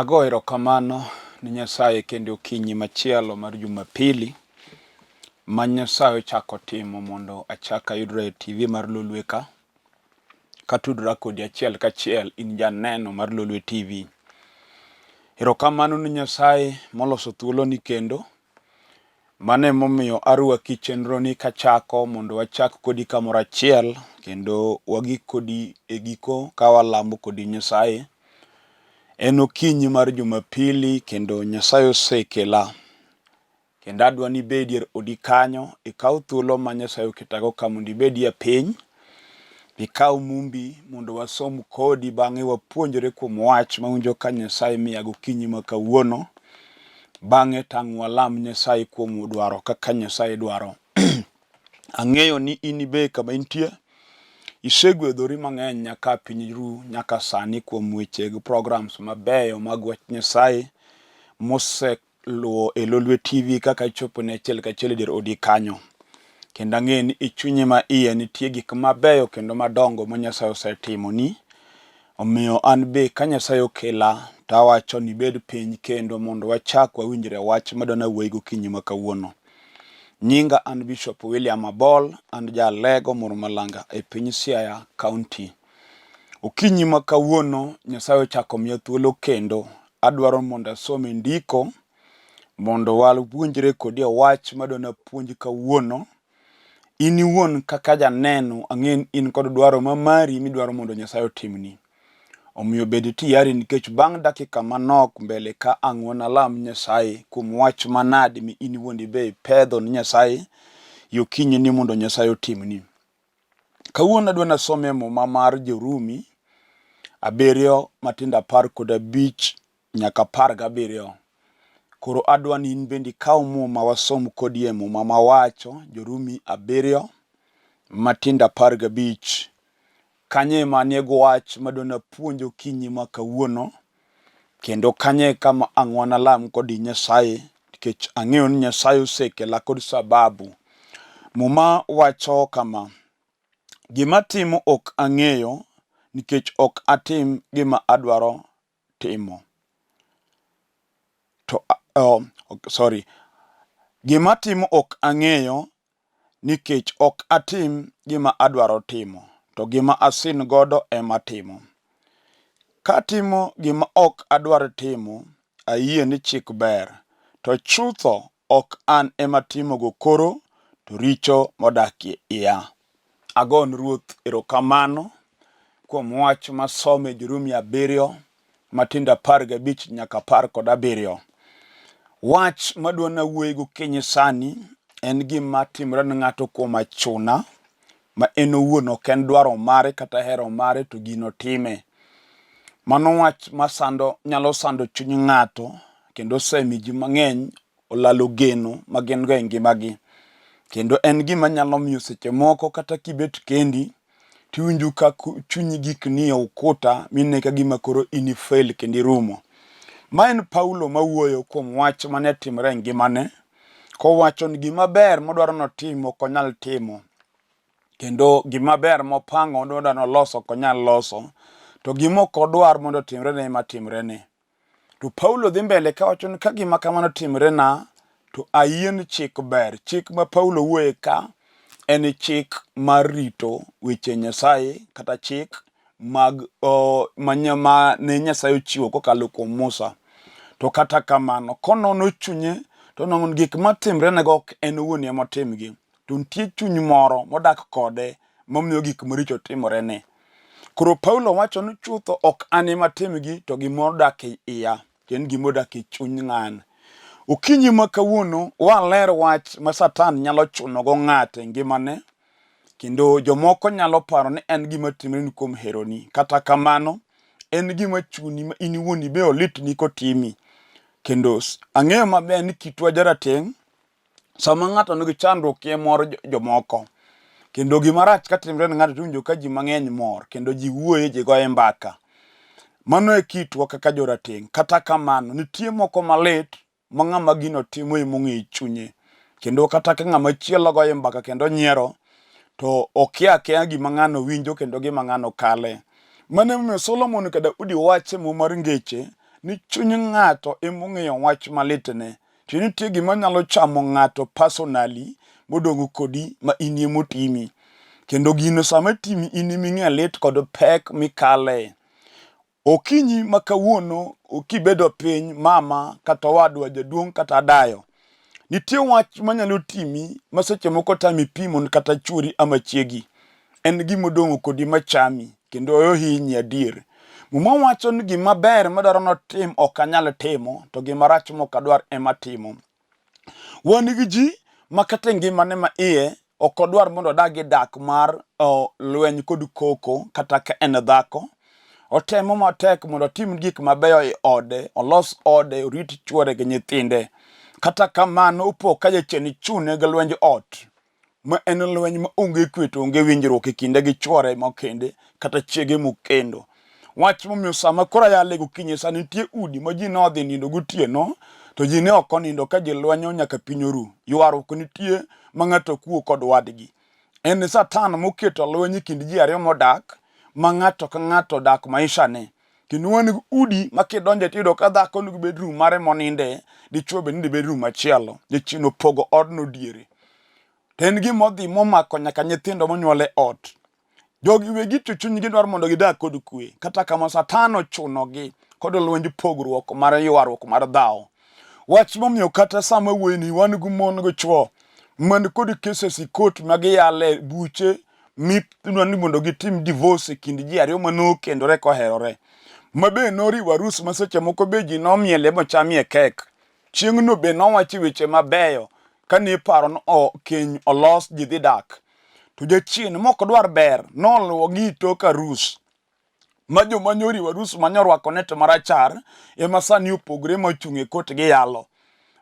Ago erokamano ne Nyasaye kendo okinyi machielo mar Jumapili ma Nyasaye ochako timo mondo achak ayudra e TV mar Lolwe ka katudora kodi achiel kachiel in janeno mar Lolwe TV. Erokamano ne Nyasaye moloso thuoloni kendo Mano emomiyo arwaki chenroni kachako mondo wachak kodi kamoro achiel kendo wagik kodi e giko ka walamo kodi Nyasaye. En okinyi mar Jumapili kendo Nyasaye osekela kendo adwa ni ibedie e odi kanyo ikaw thuolo ma Nyasaye oketago ka mondo ibedie piny Ikaw Mumbi mondo wasom kodi bang'e wapuonjre kuom wach mawinjo ka Nyasaye miya gokinyi ma kawuono. Bang'e tang' walam Nyasaye kuom dwaro kaka Nyasaye dwaro. Ang'eyo ni in ibe kama intie, isegwedhori mang'eny nyaka piny ru nyaka sani kuom weche gi programs mabeyo mag wach Nyasaye mose luwo e Lolwe TV kaka ichopo ne achiel kachiel e dier odi kanyo. Kendo ang'eyo ni e chunyi ma iye nitie gik mabeyo kendo madongo ma Nyasaye osetimoni. Omiyo an be ka Nyasaye okela to awacho ni ibed piny kendo mondo wachak wawinjre wach madwa nawuoyi gokinyi ma kawuono. Nyinga an Bishop William Abol, an ja Alego Murmalanga e piny Siaya County. Okinyi ma kawuono Nyasaye ochako miya thuolo kendo adwaro mondo asom e ndiko mondo wapuonjre kodi e wach madwa napuonj kawuono. In iwuon kaka janeno ang'e ni in kod dwaro ma mari midwaro mondo Nyasaye otimni. Omiyo bed tiyari nikech bang' dakika manok mbele ka ang' wanalam Nyasaye kuom wach manade mi in iwuon ibe ipedho ni Nyasaye e okinyi ni mondo Nyasaye otimni. Kawuono adwa nasome e muma mar Jorumi abiriyo matindo 15 nyaka 17. Koro adwa ni in bende ikaw muma wasom kodi e muma mawacho Jorumi abiriyo matindo 15. Kanyo ema anie gi wach madwa napuonj okinyi ma kawuono kendo kanyo e kama ang' wanalam kod Nyasaye nikech ang'eyo ni Nyasaye osekela kod sababu. Muma wacho kama, gima atimo ok ang'eyo nikech ok atim gima adwaro timo. To, oh, sorry. Gima atimo ok ang'eyo nikech ok atim gima adwaro timo, to gima asin godo ema atimo. Katimo gima ok adwar timo, ayie ni chik ber, to chutho ok an ema timogo koro, to richo modakie iya. Agon Ruoth erokamano kuom wach masomo e Jorumi abiriyo matindo 15 nyaka 17. Wach madwa nawuoyi gokinyi sani en gima timore ne ng'ato kuom achuna ma en owuon ok en dwaro mare kata hero mare to gino time. Mano wach masando nyalo sando chuny ng'ato kendo osemiyo ji mang'eny olalo geno ma gin go e ngimagi. Kendo en gima nyalo miyo seche moko kata kibet kendi tiwinjo ka chunyi gik ni e ukuta mine ka gima koro in ifail kendo irumo. Ma en Paulo mawuoyo kuom wach mane timore e ngimane kowacho ni gima ber modwaro notim ok onyal timo kendo gima ber mopango odwaro nolos ok onyal loso to gima ok odwar mondo otimrene ema timrene. To Paulo dhi mbele kawacho ni ka gima kamano timrena to ayie ni chik ber. Chik ma Paulo wuoye ka en chik mar rito weche Nyasaye kata chik mag o, ma ne Nyasaye ochiwo kokalo kuom Musa. To kata kamano, konono chunye to onwang'o ni gik matimrenego ok en owuon ema otimgi. To nitie chuny moro modak kode mamiyo gik maricho timorene. Koro Paulo wacho ni chutho ok an ema atimgi to gima odak e iya, en gima odak e chuny ng'ani. Okinyi ma kawuono waler wach ma Satan nyalo chunogo ng'ato e ngimane kendo jomoko nyalo paro ni en gima timreni kuom heroni. Kata kamano, en gima chuni ma in iwuon ibe olitni kotimi. Kendo ang'eyo maber ni kitwa jarateng' sama ng'ato nigi chandruok e mor jomoko kendo gima rach ka timre ne ng'ato tiwinjo ka ji mang'eny mor kendo ji wuoye ji goye mbaka mano e kitwa kaka jorateng' kata kamano nitie moko malit ma ng'ama gino timo ema ong'eyo chunye kendo kata ka ng'ama chielo goye mbaka kendo nyiero to okia akia gima ng'ano winjo kendo gima ng'ano kale mano emomiyo Solomon ka Daudi wacho e Muma mar Ngeche ni chuny ng'ato emong'eyo wach malitne. To nitie gima nyalo chamo ng'ato personally modong' kodi ma in emotimi. Kendo gino sama timi in eming'e lit kod pek mikale. Okinyi ma kawuono kibedo piny mama kata owadwa jaduong' kata dayo, nitie wach manyalo timi ma seche moko tami pimo kata chuori ama chiegi. En gima odong' kodi machami kendo ohinyi adier. Muma wacho ni gima ber madwaro notim ok anyal timo to gima rach mok adwar ema atimo. Wan gi ji ma kata e ngimane ma iye ok odwar mondo odag e dak mar lweny kod koko kata ka en dhako. Otemo matek mondo otim gik mabeyo e ode, olos ode, orit chuore gi nyithinde. Kata kamano opo ka jachien chune gi lwenj ot ma en lweny ma onge kwe to onge winjruok e kinde gi chwore mokende kata chiege mokendo. Wach momiyo sama koro ayale gokinyi sa nitie udi ma ji nodhi nindo gotieno to ji ne ok onindo ka ji lwenyo nyaka piny oru. Ywaruok nitie ma ng'ato kuo kod wadgi. En Satan moketo lweny e kind ji ariyo modak ma ng'ato ka ng'ato odak maisha ne. Kendo wan gi udi ma kidonje tiyudo ka dhako nigi bedroom mare moninde, dichuo be nigi bedroom machielo. Jachien opogo odno diere. To en gima odhi momako nyaka nyithindo monyuol e ot. Jogi wegi to chunygi dwaro mondo gidag kod kwe. Kata kama Satan ochunogi kod lwenj pogruok mar ywaruok mar dhawo. Wach momiyo kata sama wuoyini wan gi mon gi chwo man kod cases e court ma giyale buche midwa ni mondo gitim divorce e kind ji ariyo ma nokendore koherore. Ma be noriwo arus ma seche moko be ji nomiele mochamie kek. Chieng'no be nowachi weche mabeyo kane iparo ni keny olos ji dhi dak. To jachien mok dwar ber noluwo gi tok arus ma joma nyoriwo arus ma nyorwako net marachar ema sani opogre ma ochung' e kot giyalo.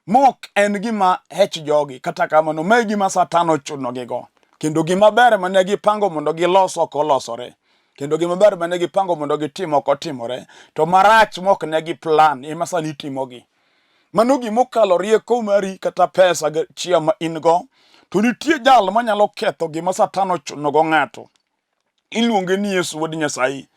Mok en gima hech jogi, kata kamano ma e gima Satan ochunogigo. Kendo gima ber mane gipango mondo gilos ok olosore. Kendo gima ber mane gipango mondo gitim ok otimore. To marach mok ne gi plan ema sani itimogi. Mano gima okalo rieko mari kata pesa chia ma in go. To nitie jal manyalo ketho gima Satan ochunogo ng'ato. Iluonge ni Yesu wuod Nyasaye.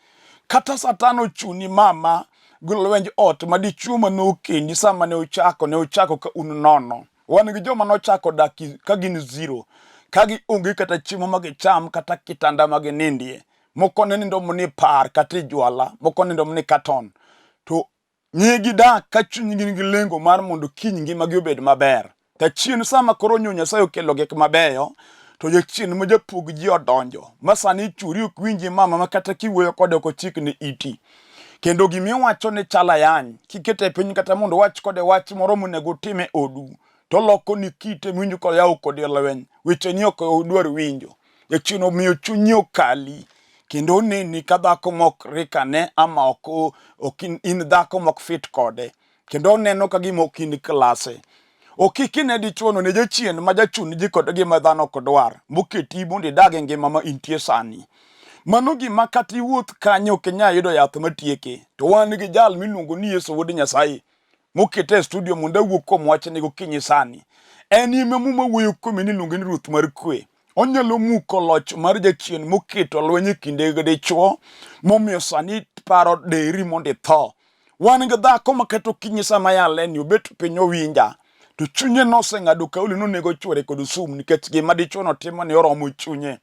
Kata Satan ochuni mama gi lwenj ot ma dichuo ma nokendi sama ne ochako ne ochako ka un nono. Wan gi joma nochako dak ka gin zero, ka gionge kata chiemo ma gicham kata kitanda ma ginindie. Moko ne nindo mani par kata e jwala, moko nindo mani katon. To Ne gidak ka chunygi nigi lengo mar mondo kiny ngimagi obed maber. To achien sama koro nyo Nyasaye okelo gik mabeyo, to jachien ma japog ji odonjo, ma sani churi ok winji mama ma kata kiwuoyo kode ok ochikni iti. Kendo gima iwacho ne chal ayany, kikete piny kata mondo wach kode wach moro monego utim e odu, to oloko ni kite miwinjo koyawo kodi lweny, wecheni ok odwar winjo. Jachien omiyo chunyi okali kendo oneni ka dhako mok rikane ama ok ok in dhako mok fit kode kendo oneno ka gima ok in klase. Ok ikine dichuo no ne jachien ma jachun ji kod gima dhano ok dwar moketi mondo idag e ngima ma intie sani. Mano gima kata iwuoth kanyo ok inyal yudo yath matieke. To wan gi jal miluongo ni Yesu Wuod Nyasaye mokete e studio mondo awuo kuom wachni gokinyi sani. En ema Muma wuoyo kuome ni iluonge ni Ruoth mar Kwe. Onyalo muko loch mar jachien moketo lweny e kinde gi dichwo momiyo sani paro deri mondo itho. Wan gi dhako ma kata okinyi sama yale ni obet piny owinja to chunye noseng'ado kauli nonego chwore kod sum nikech gima dichwo no timo ni oromo chunye.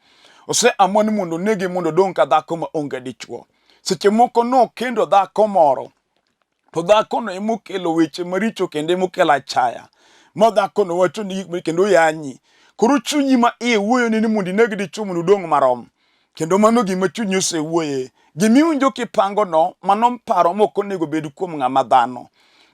Ose amua ni mondo onege mondo odong' ka dhako ma onge dichwo. Seche moko nokendo dhako moro to dhakono emokelo weche maricho kendo emokelo achaya ma dhakono wacho ni gik kendo yanyi koro chunyi ma iye wuoyo ni mondo ineg dichwo mondo udong' marom kendo mano gima chunyi osewuoye gimiwinjo kipangono mano paro mok onego bed kuom ng'ama dhano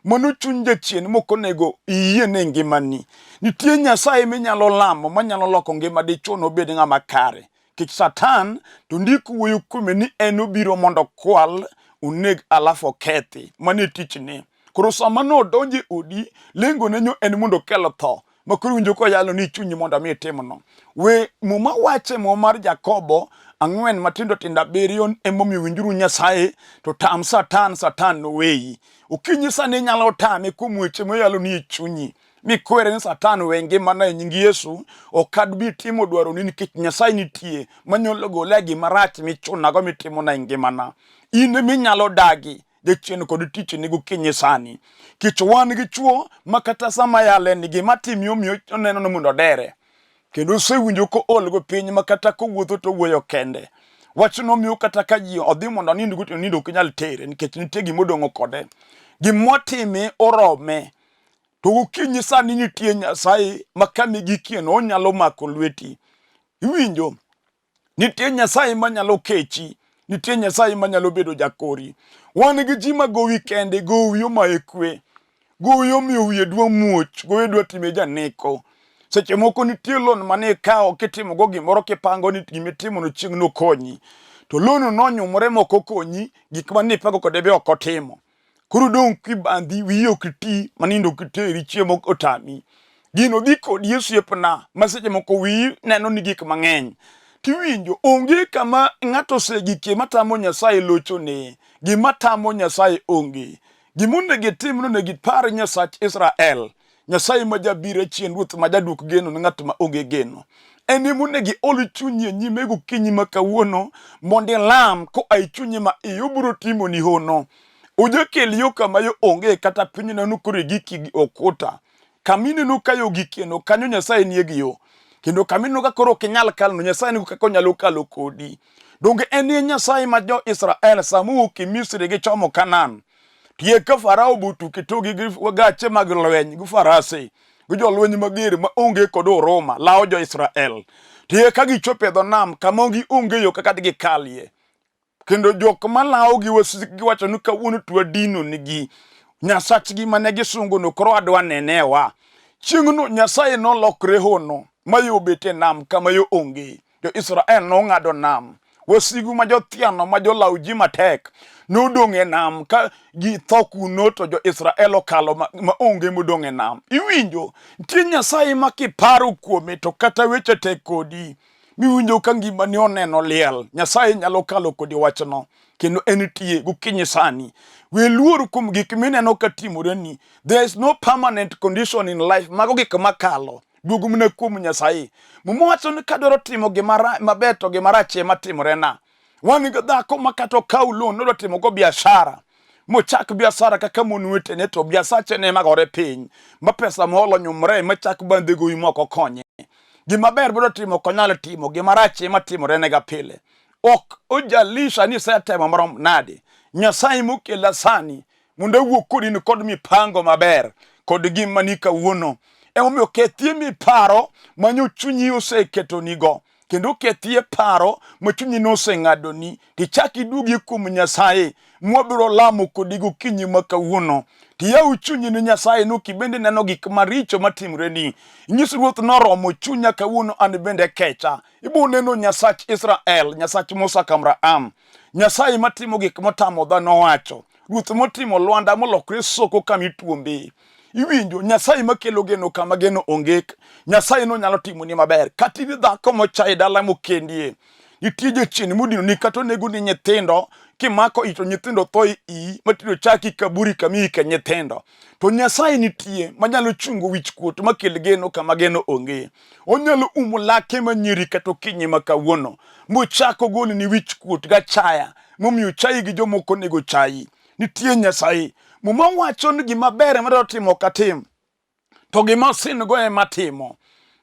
mano chuny jachien mok onego iyie ne ngimani nitie nyasaye minyalo lamo manyalo loko ngima dichwo nobed ng'ama kare Kech Satan to ndiko wuoyo kuome ni en obiro mondo okwal, oneg alafu okethi. Mano e tichne. Koro sama nodonjo e odi, lengone nyo en mondo okel tho. Ma koro winjo koyalo ni chunyi mondo mi itimno. We Muma wache Muma mar Jakobo ang'wen matindo tindo abiriyo emomiyo winjuru Nyasaye to tam Satan, Satan noweyi. Okinyi sani inyalo tame kuom weche moyalo ni e chunyi. mikwere ni Satan we ngimana e nying Yesu, ok adbi timo dwaroni nikech Nyasaye nitie manyalo gola e gima rach michunago mitimona e ngimana. In eminyalo dagi. Jachien kod tichne gokinyi sani. Kech wan gi chwo ma kata sama yale ni gima timi omiyo oneno ni mondo odere. Kendo osewinjo kool go piny ma kata kowuotho to owuoyo kende. Wachno miyo kata ka ji odhi mondo onind go to nindo ok nyal tere nikech nitie gima odong'o kode. Gimotime orome. To gokinyi sani nitie Nyasaye ma kama igikieno onyalo mako lweti. Iwinjo? Nitie Nyasaye manyalo kechi, nitie Nyasaye manyalo bedo jakori. Wan gi ji ma gowi kende, gowi omaye kwe, gowi omiyo wiye dwa muoch, gowi dwa time janeko. Seche moko nitie loan mane ikawo kitimogo gimoro kipango ni gimitimono chieng' nokonyi. To loan nonyumore mok okonyi, gik mane ipango kode be ok otimo. Koro dong' kibandhi, wiyi ok ti, manindo ok teri, chiemo otami. Gino dhi kodi osiepna, ma seche moko wiyi neno ni gik mang'eny. Tiwinjo, onge kama ng'ato osegikie matamo Nyasaye lochone. Gima tamo Nyasaye onge. Gima onego itim no onego ipar Nyasach Israel. Nyasaye ma jabiro chien, Ruoth ma jaduok geno ne ng'at ma onge geno. En ema onego iol chunyi e nyime gokinyi ma kawuono mondo ilam koa e chunyi ma iye obiro timoni hono. Ojakel yo kama yo onge kata piny neno koro igiki gi okuta. Kama ineno ka yo gikieno kanyo Nyasaye nie gi yo. Kendo kama ineno ka koro ok inyal kalo Nyasaye nigo kaka onyalo kalo kodi. Donge en e Nyasaye ma jo-Israel sama owuok e Misri gichomo Kanaan. Tie ka Farao botuke togi gi gache mag lweny gi farase gi jolweny mager ma onge kod huruma lawo jo-Israel. Tie ka gichopo e dho nam kama gionge yo kaka digikalie. Kendo jok ma lawogi wasikgi wacho ni kawuono to wadino nigi nyasachgi mane gisungono koro adwa nenewa. Chieng'no Nyasaye nolokre hono ma yo obet e nam kama yo onge. Jo-Israel nong'ado nam. Wasigu ma jothiano ma jolaw ji matek nodong' e nam ka githo kuno to jo-Israel okalo ma, ma onge modong' e nam. Iwinjo, nitie Nyasaye ma kiparo kuome to kata weche tek kodi miwinjo ka ngimani oneno liel. Nyasaye nyalo kalo kodi wachno kendo en tie gokinyi sani. We luor kuom gik mineno ka timoreni. There is no permanent condition in life. Mago gik makalo. Duog mana kuom Nyasaye. Muma wacho ni kadwaro timo gima maber to gima rach ema timorena. Wan gi dhako ma kata okaw loan nodwa timo go biashara mochak biashara kaka mon wetene to biasache ne magore piny ma pesa moholo nyumre machak bandhe gowi moko okonye. Gima ber modwa timo ok onyal timo, gima rach ema timorenega pile. Ok ojalisha ni isetemo marom nade. Nyasaye mokela sani mondo awuo kodi ni kod mipango maber kod gima ni kawuono. Emomiyo kethie miparo manyo chunyi oseketonigo kendo kethie paro ma chunyi noseng'adoni tichak iduogie kuom Nyasaye mwabiro lamo kodi gokinyi ma kawuono. Tiyaw chunyi ne Nyasaye no kibende neno gik maricho matimoreni. Inyis Ruoth noromo chunya kawuono an bende kecha. Ibo neno Nyasach Israel, Nyasach Musa Kamraam. Nyasaye matimo gik motamo dhano wacho. Ruoth motimo lwanda molokre soko kama ituombe. Iwinjo Nyasaye makelo geno kama geno onge. Nyasaye no nyalo timoni maber. Kata in dhako mochaye dala mokendie. Nitie jachien modino ni kata onego ni nyithindo kimako ito nyithindo tho e iyi matiro chaki kaburi kama iike nyithindo. To Nyasaye nitie manyalo chungo wichkuot makel geno kama geno onge. Onyalo umo lake manyiri kata okinyi ma kawuono mochak ogolni wichkuot gachaya momiyo chayi gi jomoko onego chayi. Nitie Nyasaye. Muma wacho ni gima ber ema adwaro timo ok atim, to gima asin go ema atimo.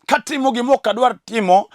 Katimo gima ok adwar timo,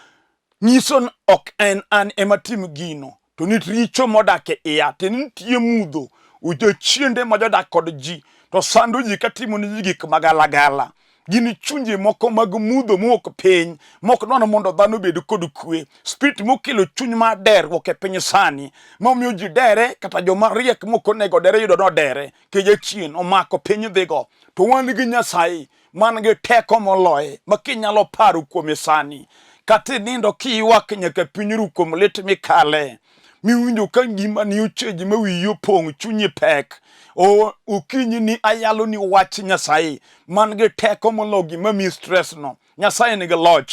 nyiso ni ok en an ema tim gino, to nitie richo modak e iya, to nitie mudho, jochiende ma jodak kod ji, to sando ji katimo ne ji gik magalagala. Gin chunje moko mag mudho mowuok piny mok dwar mondo dhano obed kod kwe. Spirit mokelo chuny mar derruok e piny sani momiyo ji dere kata joma riek mok onego dere yudo nodere ke jachien omako piny dhigo. To wan gi Nyasaye man gi teko moloye ma kinyalo paro kuome sani kata inindo kiywak nyaka piny ru kuom lit mikale miwinjo ka ngimani ocheji ma wiyi opong' chunyi pek o okinyi ni ayalo ni wach Nyasaye man gi teko molo gima mi stress no. Nyasaye nigi loch.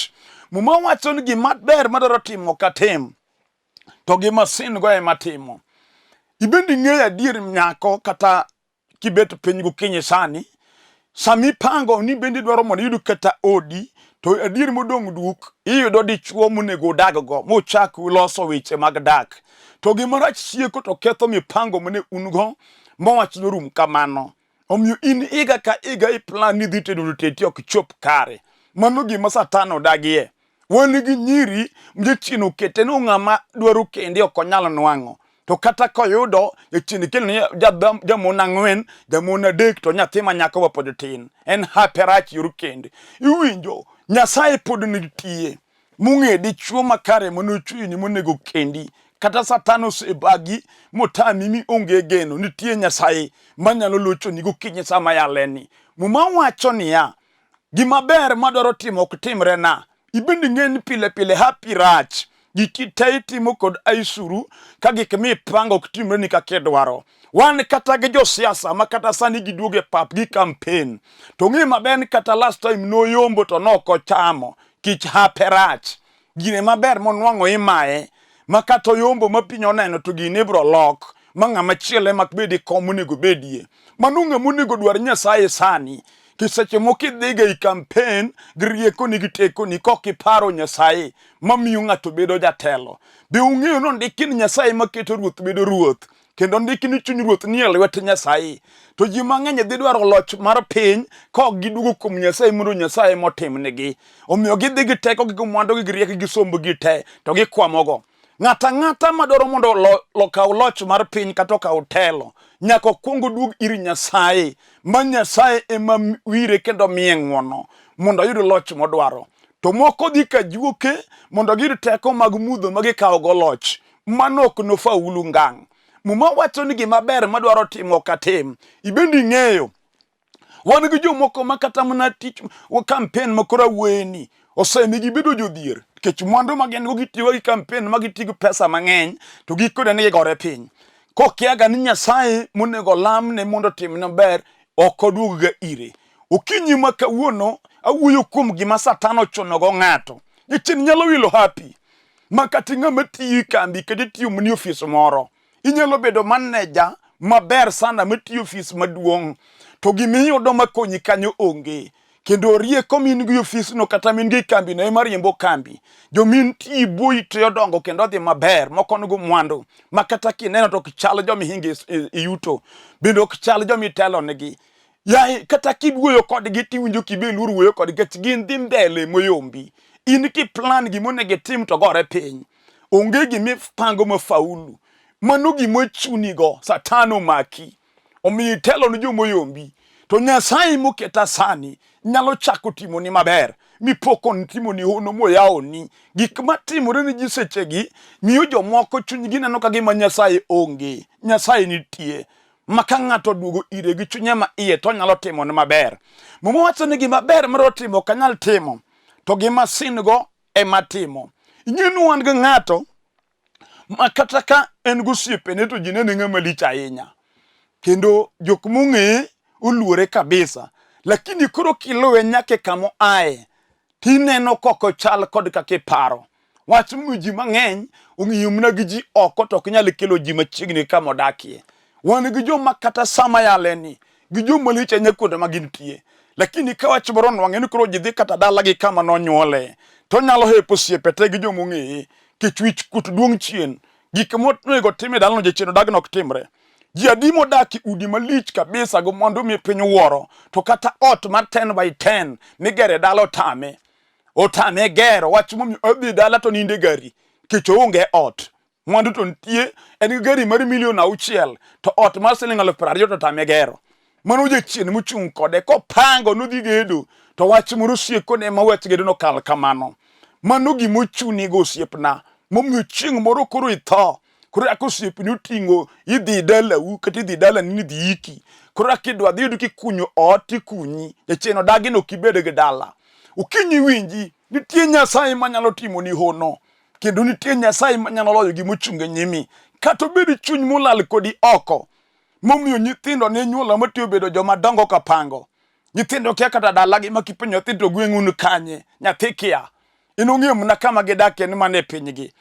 Muma wacho ni gima ber madwaro timo ok atim, to gima sin go ema timo. Ibende ing'eyo adier nyako kata kibet piny gokinyi sani, sama ipango ni bende idwaro mondo iyud kata odi, to adier modong' duk iyudo dichuo monego udaggo muchak loso weche mag dak. To gima rach sieko to ketho mipango mane un go Mowach norum kamano. Omiyo in higa ka higa i plan ni dhi tedo to teti ok chop kare. Mano gima Satan odagie. Wan gi nyiri jachien okete ni ng'ama dwaro kende ok onyal nwang'o. To kata koyudo jachien kelo ni jamon ang'wen, jamon adek to nyathi ma nyako ma pod tin. En hape rach yor kend. Iwinjo Nyasaye pod nitie. Mong'e dichwo makare manochweyo monego kendi. Kata Satan osebagi motami mi onge geno, nitie Nyasaye manyalo lochoni gokinyi sama yaleni. Muma wacho niya, gima ber madwaro timo ok timrena. Ibende ing'e ni pile pile happy rach. Giki te itimo kod aisuru ka gik mipango ok timreni kaka idwaro. Wan kata gi josiasa ma kata sani giduogo e pap gi campaign. To ng'e maber ni kata last time noyombo to nok ochamo. Kich hape rach. Gine maber monwang'o imaye. Ma kata oyombo ma piny oneno to gine ibro lok. Ma ng'ama chielo ema bed e kom monego bedie. Mano ng'ama onego dwar Nyasaye sani. Ki seche moko idhiga e campaign gi riekoni gi tekoni kok iparo Nyasaye mamiyo ng'ato bedo jatelo. Be ung'eyo ni ondiki ni Nyasaye maketo ruoth bedo ruoth kendo ondiki ni chuny ruoth nie lwet Nyasaye. To ji mang'eny dhi dwaro loch mar piny ka ok giduogo kuom Nyasaye mondo Nyasaye motimnegi. Omiyo gidhi gi tekogi gi mwandugi gi riekgi gi sombgi te to gikwamogo. Ng'ato ang'ata madwaro mondo okaw loch mar piny kata okaw telo nyaka okwong oduog ir Nyasaye ma Nyasaye ema wire kendo miye ng'wono mondo oyud loch modwaro. To moko dhi ka juoke mondo giyud teko mag mudho ma gikawogo loch. Mano ok nofaulu ngang'. Muma wacho ni gima ber madwaro timo ok atim. Ibende ing'eyo Wan gi jomoko ma kata mana tich campaign ma koro awuoyeni osemi gibedo jodhier nikech mwandu ma gin go gitiyo gi campaign ma gitiyo gi pesa mang'eny to gikone ni gigore piny. Kokiaga ni Nyasaye monego olamne mondo otimne maber ok oduogga ire. Okinyi ma kawuono awuoyo kuom gima Satan ochunogo ng'ato. Jachien nyalo wilo hapi ma kata ng'ama tiyo e kambi kata itiyo mana e ofis moro Inyalo bedo maneja maber sana matiyo ofis maduong' to gimiyudo makonyi kanyo onge. Kendo rieko min gi ofisno kata min gi kambino ema riembo kambi. Jomintie bwoyi to odongo kendo odhi maber, moko nigo mwandu ma kata kineno to ok chal joma ihingo e yuto, bende ok chal joma itelonegi. Yaye, kata kiwuoyo kodgi tiwinjo kibe luor wuoyo kodgi nikech gin dhi mbele moyombi. In kiplan gima onego itim to gore piny. Onge gima ipango ma faulu. Mano gima ochunigo, Satan omaki. Omiyo itelo ne joma oyombi. To Nyasaye moketa sani nyalo chako timoni maber mipo kotimoni hono moyawoni. Gik matimore ne ji sechegi miyo jomoko chunygi neno ka gima Nyasaye onge. Nyasaye nitie. Ma ka ng'ato oduogo ire gi chunye ma iye to onyalo timone maber. Muma wacho ni gima ber mar timo ok anyal timo, to gima sin go ema timo. Ing'e ni wan gi ng'ato ma kata ka en gosiepene to ji nene ng'ama lich ahinya. Kendo jok mong'eye oluore kabisa. Lakini koro kiluwe nyaka e kama oaye, tineno kok ochal kod kaka iparo. Wach momiyo ji mang'eny ong'iyo mana gi ji oko to ok nyal kelo ji machiegni gi kama odakie. Wan gi joma kata sama yaleni, gi joma lich ahinya kuonde ma gintie. Lakini ka wach moro onwang'e ni koro ji dhi kata dala gi kama nonyuole, to onyalo hepo osiepe te gi joma ong'eye. Kech wich kuot duong' chien. Gik monego tim e dalano jachien odagno ok timre. Ji adi modak e udi malich kabisa gi mwandu mi piny wuoro, to kata ot mar 10 by 10 migero e dala otame. Otame gero, wach momiyo odhi dala to ninde gari, kech oonge ot. Mwandu to nitie, en gi gari mar milion auchiel, to ot mar siling 20,000 to otame gero. Mano jachien mochung' kode kopango nodhi gedo, to wach moro siekone ma wach gedo nokal kamano. Mano gima ochunigo osiepna, momiyo chieng' moro koro itho, koro kaka osiepni oting'o idhi dalau kata idhi dalani ni idhi iki. Koro kaka idwa dhi yudo kikunyo ot tikunyi, jachien odagi ni ok ibed gi dala. Okinyi winji, nitie Nyasaye manyalo timoni hono, kendo nitie Nyasaye manyalo loyo gima ochung' e nyimi. Kata obed chuny molal kodi oko, momiyo nyithindo ne nyuolo matiyo bedo joma dongo ka pango. Nyithindo kia kata dalagi ma kipenjo nyathi to gweng'u ni kanye, nyathi kia. In ong'eyo mana kama gidakie ni mana e pinygi.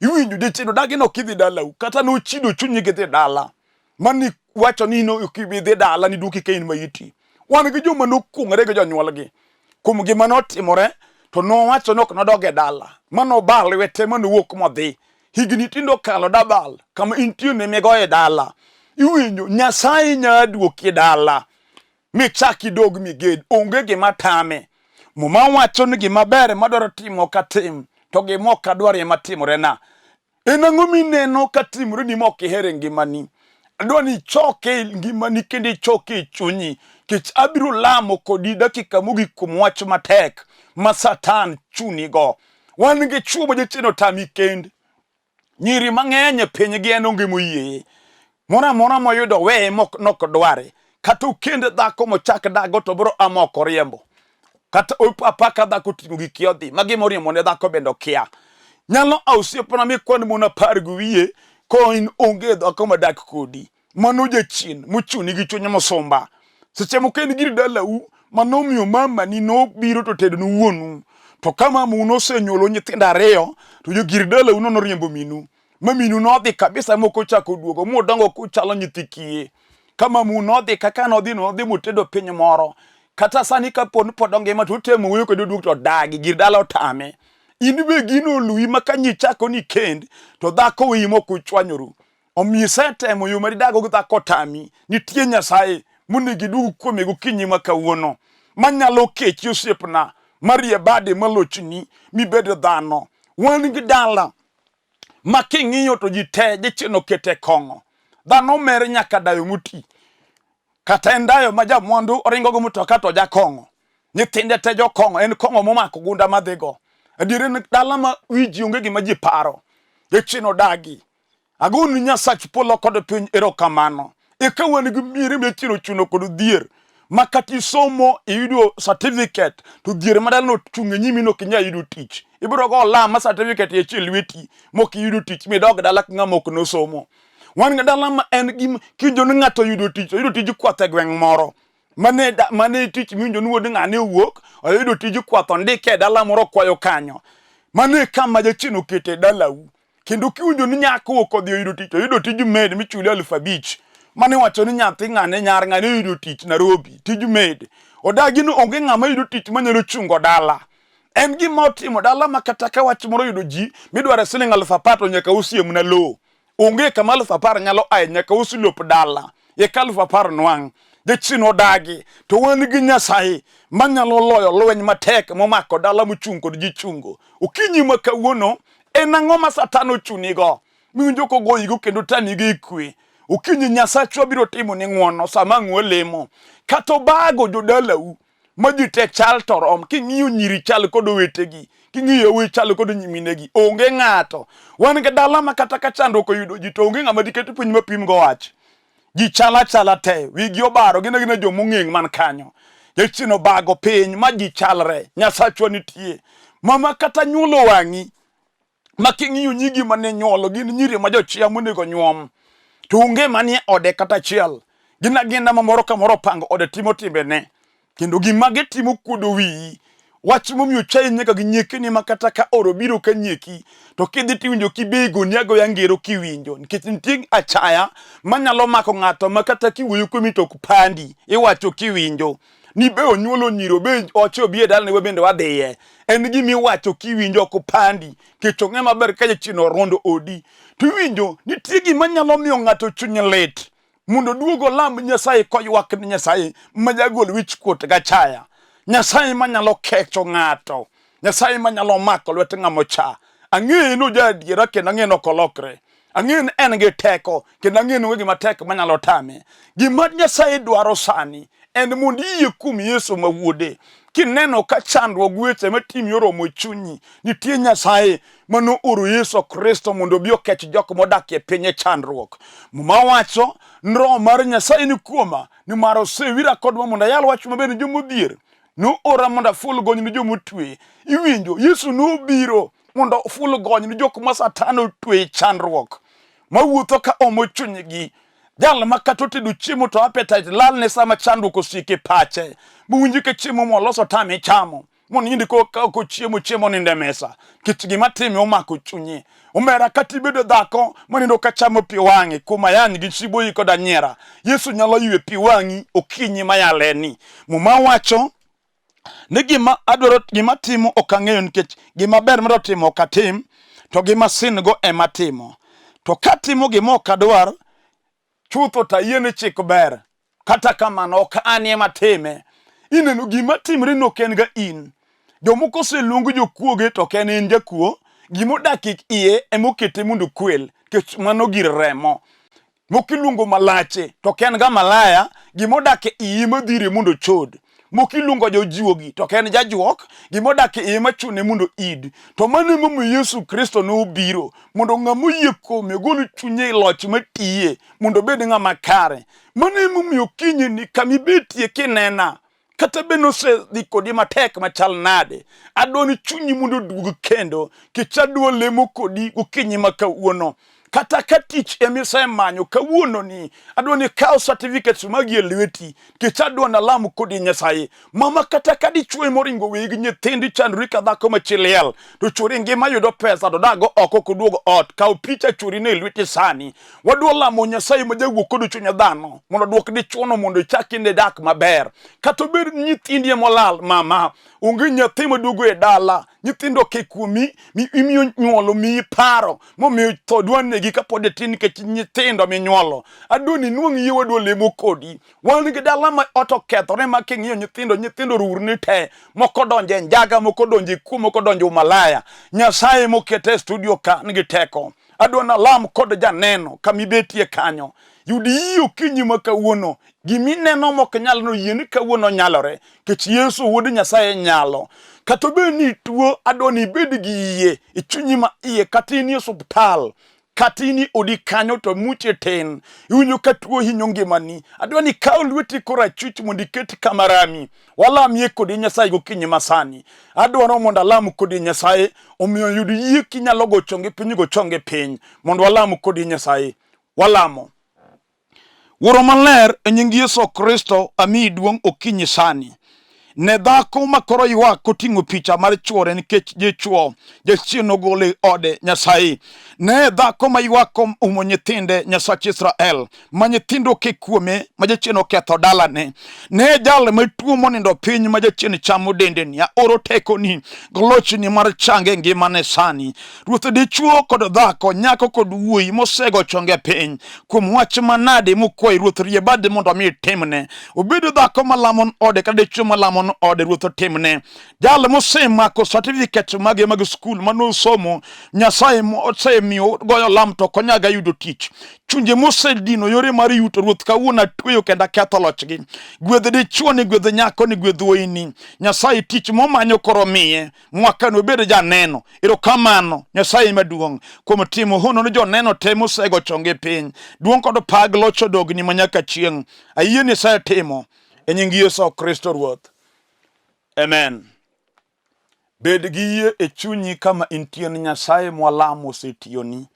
Iwinjo jachien odagi ni ok idhi dalau, kata nochido chunyi gidhi dala. Mani wacho ni in ok ibi dhi dala ni duoki ka in maiti. Wan gi joma nokuong'ore gi jonyuolgi kuom gima notimore to nowacho ni ok nodog e dala. Mano obal lwete ma nowuok modhi. Higni tinde okalo dabal kama intie ne migoye dala. Iwinjo, Nyasaye nya duoki dala michak idog miged, onge gima tame. Muma wacho ni gima ber madwaro timo ok atim, to gima ok adwar ema timorena. En ang'o mineno ka timoreni ma ok ihero e ngimani? Adwa ni ichoke e ngimani kendo ichoke e chunyi, nikech abiro lamo kodi dakika mogik kuom wach matek ma Satan chunigo. Wan gi chwo ma jachien otami kend. Nyiri mang'eny e piny gi en onge moyieye. Moro amora moyudo weye mok nok dware. Kata okend dhako mochak dago to biro ama ok oriembo. Kata apaka dhako oting'o gik odhi ma gima oriembo ne dhako bende okia. Nyalo a osiepna mikwan mon apar gi wiye ko in onge dhako madak kodi. Mano jachien mochuni gi chuny mosumba. Seche moko en gir dalau manomiyo mamani nobiro to tedo ne wuonu. To ka mamau nosenyuolo nyithindo ariyo to jogir dalau no noriembo minu. Ma minu nodhi kabisa mok ochako oduogo mudongo kuchalo nyithi kiye. Ka mamau nodhi kaka nodhi no nodhi motedo piny moro. Kata sani kapo ni pod ongima to utemo wuoyo kode oduog to odagi gir dala otame. In be gino oluwi ma ka nyichako ni kend to dhako weyi mok uchwanyoru. Omiyo isetemo yo ma didago gi dhako otami. Nitie Nyasaye monego iduog kuome gokinyi ma kawuono, manyalo kechi osiepna, marie bade malochni mibed dhano. Wan gi dala ma king'iyo to ji te jachien okete kong'o. Dhano mer nyaka dayo moti. Kata en dayo ma jamwandu oringo go mutoka to jakong'o. Nyithinde te jokong'o, en kong'o momako gunda madhigo. Adier en dala ma wi ji onge gima ji paro. Jachien odagi. Agoni Nyasach polo kod piny erokamano. Eka wan gi miere miechien ochuno kod dhier ma kata isomo iyudo certificate to dhier ma dalano ochung' e nyimi no ok inyal yudo tich. Ibiro go olam ma certificate e lweti mok iyudo tich midog dala ka ng'ama ok nosomo. Wan gi dala ma en gima kiwinjo ni ng'ato oyudo tich, oyudo tij kwath e gweng' moro. Mane mane tich miwinjo ni wuod ng'ane owuok, oyudo tij kwath ondike e dala moro okwayo kanyo. Mano e kama jachien okete e dalau. Kendo kiwinjo ni nyako ok odhi oyudo tich, oyudo tij maid michule 5000. Mane wacho ni nyathi ng'ane nyar ng'ane oyudo tich Nairobi, tij maid. Odagi ni onge ng'ama yudo tich manyalo chungo dala. En gima otimo dala ma kata ka wach moro oyudo ji midwaro siling 10,000 to nyaka usiemna lowo. Onge kama 10,000 nyalo aye nyaka us lop dala. Eka 10,000 nwang'. Jachien odagi to wan gi Nyasaye manyalo loyo lweny matek momako dala mochung' kod ji chungo. Okinyi ma kawuono En ang'o ma Satan ochunigo miwinjo kogoyigo kendo tanigo e kwe? Okinyi Nyasachwa biro timo ni ng'wono sama ang' walemo. Kata obago jodalau ma ji te chal to rom. King'iyo nyiri chal kod owetegi, king'iyo yawuoyi chal kod nyiminegi, onge ng'ato. Wan gi dala ma kata ka chandruok oyudo ji to onge ng'ama diket piny mapim go wach. Ji chal achala te, wigi obaro, gin agina jomong'eng' man kanyo. Jachien obago piny ma ji chalre, Nyasachwa nitie. Mama kata nyuolo wang'i, ma king'iyo nyigi mane nyuolo gin nyiri ma jochia monego nyuom. To onge manie ode kata achiel. Gin agina ma moro ka moro opango ode timo timbene. Kendo gima gitimo kuodo wiyi. Wach momiyo chayi nyaka gi nyiekeni ma kata ka oro biro ka nyieki to kidhi tiwinjo kibegoni agoya ngero kiwinjo nikech nitie achaya manyalo mako ng'ato ma kata kiwuoyo kuomi to ok pandi iwacho kiwinjo ni be onyuolo nyiro be oche obi e dalane we bende wadhiye en gima iwacho kiwinjo ok pandi nikech ong'e maber ka jachien orondo odi to iwinjo nitie gima nyalo miyo ng'ato chunye lit mondo oduog olam Nyasaye koywak ni Nyasaye ma jagol wichkuot gachaya, Nyasaye manyalo kecho ng'ato, Nyasaye manyalo mako lwet ng'ama ocha. Ang'eye ni oja adiera kendo ang'eye ni ok olokre. Ang'eye ni en gi teko kendo ang'eye ni onge gima tek manyalo tame. Gima Nyasaye dwaro sani en mondo iyie kuom Yesu ma wuode. Kineno ka chandruok weche matimi oromo e chunyi, nitie Nyasaye mane ooro Yesu Kristo mondo obi okech jok modak e piny e chandruok. Muma wacho ni Roho mar Nyasaye ni kuoma, nimar osewira kod mo mondo ayal wach maber ne joma odhier. Noora mondo aful gony ne joma otwe. Iwinjo, Yesu nobiro mondo oful gony ne jok ma Satan otwe e chandruok, mawuotho ka omo chunygi. Jal ma kata otedo chiemo to appetite lalne sama chandruok osieko e pache, mowinjo ka chiemo moloso tame chamo. Monind ko ka ok ochiemo chiemo nindo e mesa nikech gima time omako chunye. Omera kata ibedo dhako manindo ka chamo pi wang'e kuom ayany gi siboyi kod anyiera, Yesu nyalo ywe pi wang'i okinyi mayaleni. Muma wacho ni gima adwaro gima timo ok ang'eyo nikech gima ber madwaro timo ok atim to gima sin go ema atimo. To katimo gima ok adwar Chutho to ayie ni chik ber, kata kamano ok an ema time. Ineno gima timre no ok en ga in. Jomoko oseluong jokuoge to ok en en jakuo. Gima odak e iye ema okete mondo okwel, nikech mano gir remo. Moko iluongo malache to ok en ga malaya, gima odak e iye madhire mondo ochod. Moko iluongo jojuogi to ok en jajuok, gima odak e iye machune mondo id. To mano emomiyo Yesu Kristo nobiro mondo ng'ama oyie kuome ogol chunye e loch matiye mondo obed ng'ama kare. Mano emomiyo kinyni kama ibetie kinena kata bed nosedhi kodi matek machal nade, adwa ni chunyi mondo oduog kendo, kech adwa lemo kodi gokinyi ma kawuono. Kata ka tich ema isemanyo kawuono ni, adwa ni ikaw certificates magi e lweti, kech adwa nalam kodi Nyasaye. Mama, kata ka dichwo ema oringo weyi gi nyithindi chandri ka dhako ma chi liel, to chwori ngima yudo pesa to dago oko ok oduog ot, kaw picha chwori no e lweti sani. Wadwa lamo Nyasaye ma jawuok kod chuny dhano mondo oduok dichwono mondo ichak inde dak maber. Kata obed ni nyithindi ema olal, mama, onge nyathi maduogo e dala, nyithindo oke kuomi, imiyo nyuolo miyi paro momiyo tho dwa negi kapod itin nikech nyithindo minyuolo. Adwa ni inwang' yie wadwa lemo kodi. Wan gi dala ma ot okethore ma king'iyo nyithindo, nyithindo rurni te, moko donjo e njaga, moko donjo e kuo, moko donjo e umalaya. Nyasaye mokete e studio ka nigi teko. Adwa nalam kod janeno kama ibetie kanyo. Yud yie okinyi ma kawuono. Gima ineno mok nyal no yie ni kawuono nyalore. Nikech Yesu wuod Nyasaye nyalo. Kata obed ni ituo, adwa ni ibed gi yie e chunyi ma iye kata in e osuptal. Kata in e odi kanyo to muchi tin. Iwinjo ka tuo hinyo ngimani. Adwa ni ikaw lweti korachwich mondo iket kama rami. Walamie kodi Nyasaye gokinyi masani. Adwaro mondo alam kodi Nyasaye, omiyo yud yie kinyalo go chongi piny go chongi piny mondo walam kodi Nyasaye. Walamo. Wuoro maler, e nying Yesu Kristo amiyi duong' okinyi sani. Ne dhako ma koro ywak koting'o picha mar chwore nikech dichwo jachien ogole e ode Nyasaye. Ne dhako ma ywak umo nyithinde Nyasach Israel ma nyithindo oke kuome ma jachien oketho dalane. Ne jal matuo monindo piny ma jachien chamo dende ni aoro tekoni gi lochni mar change ngimane sani. Ruoth dichwo kod dhako, nyako kod wuoyi mosego chonge piny kuom wach manade mokwayi Ruoth rie bade mondo omi itimne. Obedo dhako malamo ode kata dichwo malamo ode Ruoth otimne. Jal mosemako certificate mage mag skul manosomo Nyasaye mosemiyo goyo lam to ok onyaga yudo tich. Chunje mosedino yore mar yuto Ruoth kawuono atweyo kendo aketho lochgi. Gwedh dichwo ni gwedh nyako ni gwedh wuoyi ni. Nyasaye tich momanyo koro miye. Mwakani obed janeno. Erokamano Nyasaye maduong' kuom timo hono ne joneno te mosego chongi piny. Duong' kod pag loch odogni manyaka chieng'. Ayie ni isetimo e nying Yesu Kristo Ruoth. Amen. Bed gi yie e chunyi kama intie ni Nyasaye mwalamo osetiyoni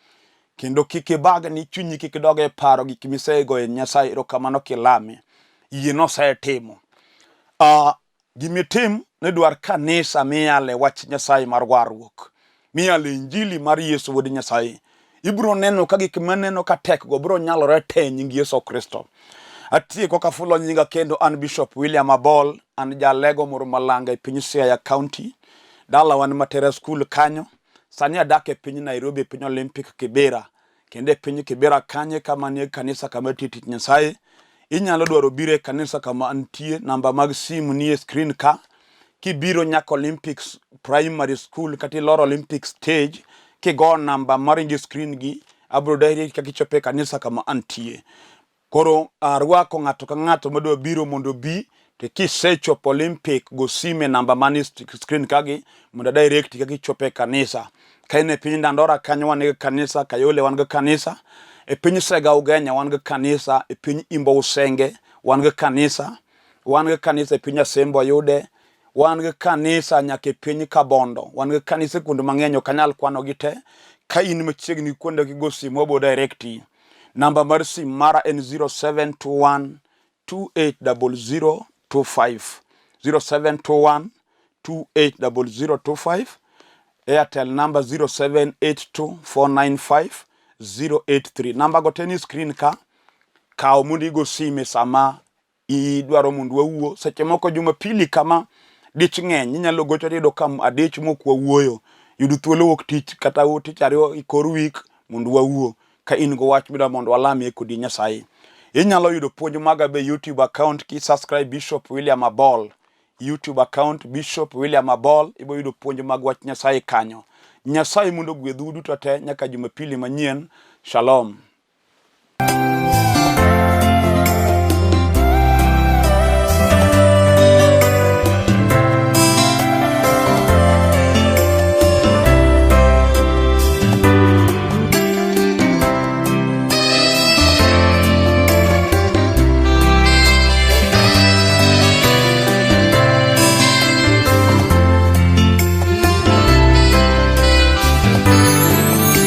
kendo kik ibagni chunyi kik dog e paro gik misegoyo Nyasaye erokamano kilame. Yie nosetimo. Gimitim ni dwar kanisa miyale wach Nyasaye mar warruok, miyale injili mar Yesu wuod Nyasaye. Ibiro neno ka gik maneno ka tekgo biro nyalore te e nying Yesu Kristo. Atieko kafulo nyinga kendo an Bishop William Abol, an jalego moro Malanga e piny Siaya County. Dalawa ni Matera School kanyo. Sani adak e piny Nairobi e piny Olympic Kibera. Kendo e piny Kibera kanyo kama nie kanisa kama tiyo tich Nyasaye. Inyalo dwaro biro e kanisa kama antie, namba mag simu nie screen ka. Kibiro nyaka Olympics Primary School kata iloro Olympic stage, kigo namba maringo e screen gi, abiro direct kaka ichopo e kanisa kama antie. Koro arwako ng'ato ka ng'ato madwa biro mondo obi to kisechopo Olympic go sime namba manie screen kagi mondo direct kaka ichopo e kanisa. Ka in e piny Dandora kanyo wan gi kanisa, Kayole wan gi kanisa, e piny Sega Ugenya wan gi kanisa, e piny Imbo Usenge wan gi kanisa, wan gi kanisa e piny Asembo Ayude, wan gi kanisa nyaka e piny Kabondo, wan gi kanisa kuonde mang'eny ok anyal kwanogi te. Ka in machiegni kuonde gigo simu wabo directi. Namba mar sim mara en 0721 280025 0721 280025 Airtel number 0782495083 namba go te ni screen ka kaw mondo igo sime sama idwaro mondo wawuo seche moko jumapili kama dich ng'eny inyalo gocho tiyudo ka adich mok wawuoyo yud thuolo wuok tich kata tich ariyo e kor wik mondo wawuo ka in go wach midwa mondo walamie kodi Nyasaye. Inyalo yudo puonj maga be YouTube account ki subscribe Bishop William Abol. YouTube account Bishop William Abol, ibo yudo puonj mag wach Nyasaye kanyo. Nyasaye mondo ogwedhu duto te nyaka Jumapili manyien. Shalom.